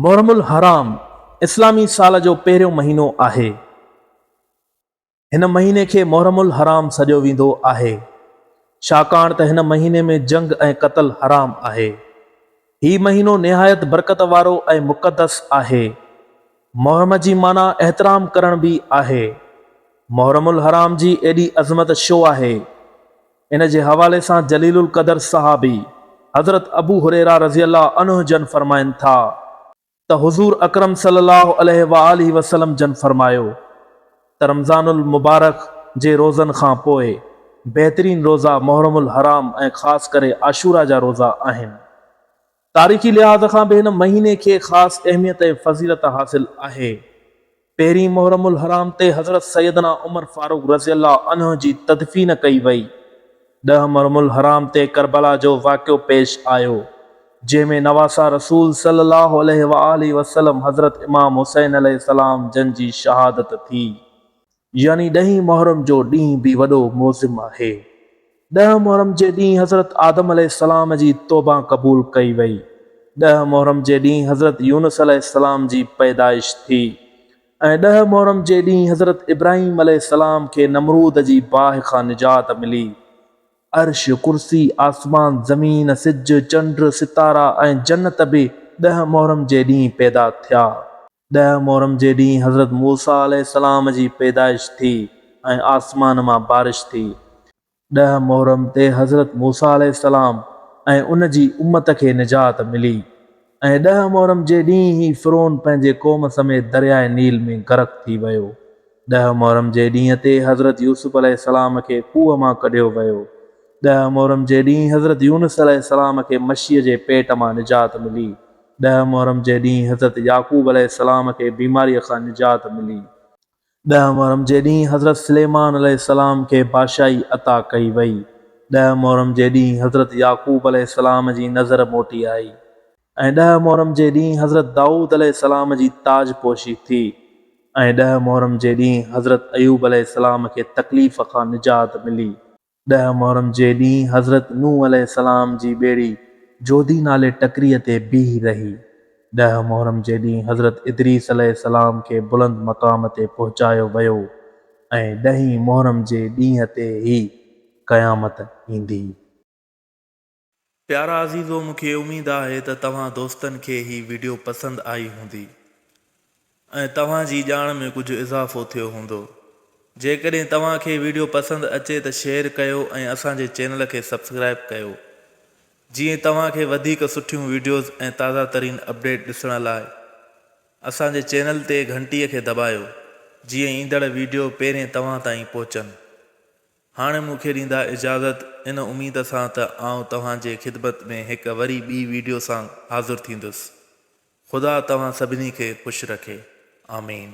محرم الحرام اسلامي سال جو پهريون مهينو آهي. هن مهيني کي محرم الحرام سڏيو ويندو آهي، ڇاڪاڻ ته هن مهيني ۾ جنگ ۽ قتل حرام آهي. هي مهينو نهايت برڪت وارو ۽ مقدس آهي. محرم جي معنيٰ احترام ڪرڻ به آهي. محرم الحرام جي ايڏي عظمت ڇو آهي؟ ان جي حوالي سان جليل القدر صحابي حضرت ابو هريره رضي الله عنه جن فرمائن ٿا ته حضور اڪرم صلي الله عليه واٰله وسلم جن فرمايو ته رمضان المبارڪ جي روزن کان پوء بهترين روزا محرم الحرام ۽ خاص ڪري عاشورا جا روزا آهن. تاريخي لحاظ کان به هن مهيني کي خاص اهميت ۽ فضيلت حاصل آهي. پهرين محرم الحرام تي حضرت سيدنا عمر فاروق رضي الله عنه جي تدفين ڪئي وئي. ڏهه محرم الحرام تي ڪربلا جو واقعو پيش آيو، جنهن ۾ نواسه رسول صلي الله عليه واٰله وسلم حضرت امام حسين عليه السلام جن جي شهادت ٿي. يعني ڏهين محرم جو ڏينهن به وڏو معظم آهي. ڏهه محرم جي ڏينهن حضرت آدم عليه السلام جي توبه قبول ڪئي وئي. ڏهه محرم جي ڏينهن حضرت يونس عليه السلام جي پيدائش ٿي ۽ ڏهه محرم جي ڏينهن حضرت ابراهيم عليه السلام کي نمرود جي باهه کان نجات ملي. عرش، ڪرسي، آسمان، زمين، سج، چنڊ، ستارا ۽ جنت به ڏهه محرم جي ڏينهن پيدا ٿيا. ڏهه محرم جي ڏينهن حضرت موسيٰ عليه السلام جي پيدائش ٿي ۽ آسمان مان بارش ٿي. ڏهه محرم تي حضرت موسيٰ عليه السلام ۽ ان جي امت کي نجات ملي ۽ ڏهه محرم جي ڏينهن ئي فرعون پنهنجي قوم سميت درياء نيل ۾ غرق ٿي ويو. ڏهه محرم جي ڏينهن تي حضرت يوسف عليه السلام کي کوهه مان ڪڍيو ويو. ڏهه محرم جي ڏينهن حضرت يونس عليه السلام کي مڇيء جي پيٽ مان نجات ملي. ڏهه محرم جي ڏينهن حضرت يعقوب عليه السلام کي بيماريء کان نجات ملي. ڏهه محرم جي ڏينهن حضرت سليمان عليه السلام کي بادشاهي عطا ڪئي وئي. ڏهه محرم جي ڏينهن حضرت يعقوب عليه السلام جي نظر موٽي آئي ۽ ڏهه محرم جي ڏينهن حضرت دائود عليه السلام جي تاج پوشي ٿي ۽ ڏهه محرم جي ڏينهن حضرت ايوب عليه السلام کي تڪليف کان نجات ملي. ڏهه محرم جي ڏينهن حضرت نوح عليه السلام جي ٻيڙي جودي نالي ٽڪريء تي بيهي رهي. ڏهه محرم جي ڏينهن حضرت ادريس عليه السلام کي بلند مقام تي پهچايو ويو ۽ ڏهين محرم جي ڏينهن تي ئي قيامت ايندي. پيارا عزيزو مون کي اميد آهي ته توهان دوستن کي هي وڊيو پسند آئي هوندي ۽ توهان جي ڄاڻ ۾ ڪجهه اضافو ٿيو هوندو. جيڪڏهن توهان کي وڊيو پسند اچي ته شيئر ڪيو ۽ اسان جي چينل کي سبسڪرائب ڪيو جيئن توهان کي وڌيڪ سٺيون وڊيوز ۽ تازه ترين اپڊيٽ ڏسڻ لاء اسان جي چينل تي گهنٽي کي دٻايو جيئن ايندڙ وڊيو پهرين توهان تائين پهچن. هاڻي مون کي ڏيندا اجازت ان اميد سان ته آئون توهان جي خدمت ۾ هڪ وري ٻي ويڊيو سان حاضر ٿيندس. خدا توهان سڀني کي خوش رکي. آمين.